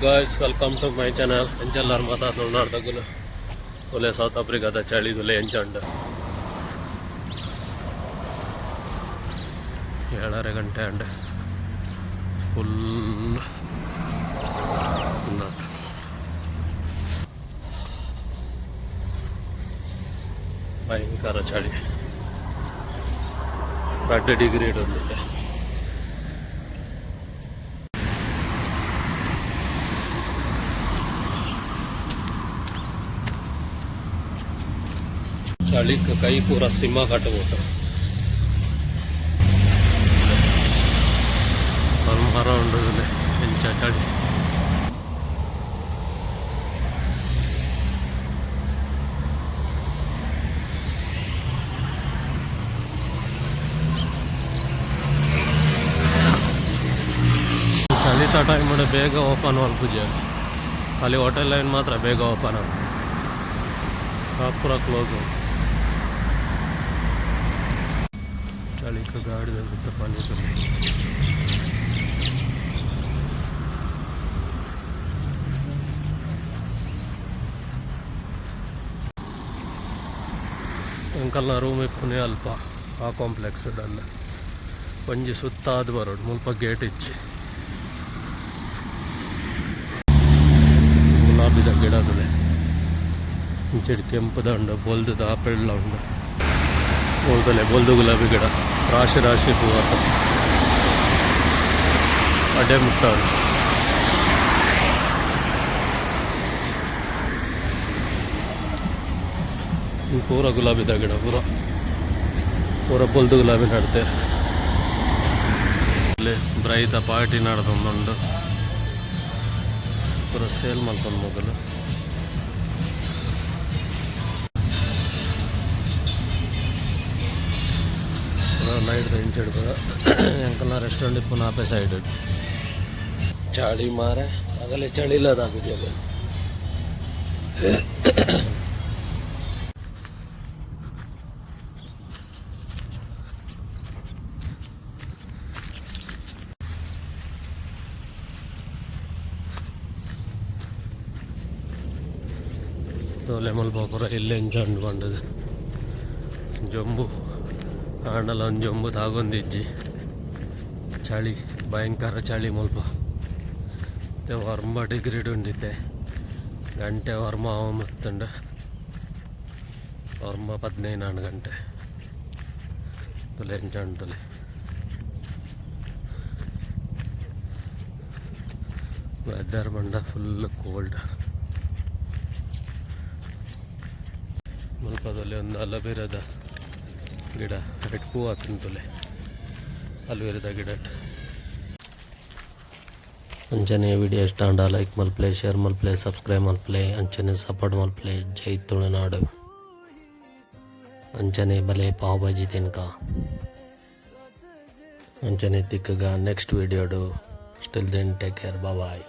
Guys, welcome to my channel. ಎಂಚೆಲ್ಲಾರ್ ಮಾತಾ ತುಳುನಾಡ್ದಗುಲು? ಒಲೆ, south ಆಫ್ರಿಕಾದ ಚಳಿ ತುಲೆ ಎಂಚಂಡು. 7:30 ಗಂಟೆ ಅಂಡ್ ಫುಲ್ ಉಂದಾತ. ಭಯಂಕರ ಚಳಿ, 2 ಡಿಗ್ರಿ ಉಂಡಿದೆ. ಚಳಿಕ್ ಕೈ ಪೂರ ಸಿಂಹ ಕಟ್ಟಬಹುದು. ಮರ ಉಂಡು, ಎಂಚ ಚಳಿ. ಚಳಿತ ಟೈಮ್ ಬೇಗ ಓಪನ್ ಮಲ್ಪುಜೆರ್. ಅಲ್ಲಿ ಹೋಟೆಲ್ ಲೈನ್ ಮಾತ್ರ ಬೇಗ ಓಪನ್, ಶಾಪ್ ಪೂರ ಕ್ಲೋಸ್. ಚಳಿಕ್ ಗಾಡಿದ ಮಿತ್ತ ಪನಿ. ಅಂಕಲ್ನ ರೂಮ್ ಇಪ್ಪುನೆ ಅಲ್ಪ, ಆ ಕಾಂಪ್ಲೆಕ್ಸ್ ಅಲ್ಲ. ಒಂಜಿ ಸುತ್ತಾದ್ ಬರೋಡು, ಮುಲ್ಪ ಗೇಟ್ ಇಜ್ಜಿ. ಗುಲಾಬಿದ ಗಿಡ ತುಲೆ. ಇಂಚಿಡ್ ಕೆಂಪುದ ಉಂಡು, ಬೊಲ್ದುದ ಆಪೆಳ್ಲ ಉಂಡು. ಬೊಲ್ದಲೆ ಬೊಲ್ದು ಗುಲಾಬಿ ಗಿಡ, ರಾಶಿ ರಾಶಿ ಹೂವು. ಅಡೆ ಮುಟ್ಟ ಉಂಡು. ಪೂರ ಗುಲಾಬಿದ ಗಿಡ, ಪೂರ ಪೂರ ಬೊಲ್ದು ಗುಲಾಬಿ ನಡ್ತೇವೆ. ಇಲ್ಲಿ ಬ್ರೈತ ಪಾರ್ಟಿ ನಡ್ದೊಂದುಂಡು. ಪೂರ ಸೇಲ್ ಮಲ್ತೊಂದು ಮೊದಲು. ಪೂರ ಲೈಟ್ ಇಂಚಿಡ್ ಪೂರ. ಎಂಕಲ್ನ ರೆಸ್ಟೋರೆಂಟ್ ಇಪ್ಪುನ ಆಪೆ ಸೈಡ್. ಚಳಿ ಮಾರೆ, ಅಗಲೆ ಚಳಿ ಇಲ್ಲದಾಗುಜಿ. ತೋಲೆ, ಮುಲ್ಪ ಪೂರ ಇಲ್ಲ್ ಎಂಚ ಉಂಡು ಪಂಡದು. ಜೊಂಬು ಆಂಡಲ ಒಂಜಿ ಜೊಂಬು ತಾಗೊಂದಿಜ್ಜಿ. ಚಳಿ, ಭಯಂಕರ ಚಳಿ ಮುಲ್ಪ. ಇತ್ತೆ 9 ಡಿಗ್ರಿ ಉಂಡಿತ್ತೆ. ಗಂಟೆ 9 ಆವೊಂದಿತ್ತುಂಡು. 9:15 ಆಂಡ್ ಗಂಟೆ. ತೂಲೆ, ಎಂಚ ಉಂಡು ತೂಲೆ. ವೆದರ್ ಪಂಡ ಫುಲ್ ಕೋಲ್ಡ್. ಮುಲ್ಪದಲ್ಲಿ ಒಂದು ಅಲಬೇರದ ಗಿಡ, ರೆಡ್ ಹೂ ಆತುಂಡು. ಅಲ್ವೇರದ ಗಿಡಟ್. ಅಂಚನೆ ವಿಡಿಯೋ ಇಷ್ಟ ಆಂಡ ಲೈಕ್ ಮಲ್ಪಲೆ, ಶೇರ್ ಮಲ್ಪಲೆ, ಸಬ್ಸ್ಕ್ರೈಬ್ ಮಲ್ಪಲೆ, ಅಂಚನೆ ಸಪೋರ್ಟ್ ಮಲ್ಪಲೆ. ಜೈ ತುಳುನಾಡು. ಅಂಚನೆ ಬಲೆ, ಪಾವ್ ಭಾಜಿ ತಿನ್ಕ. ಅಂಚನೆ ತಿಕ್ಕಗ next ವಿಡಿಯೋಡು. Till then, take care, bye.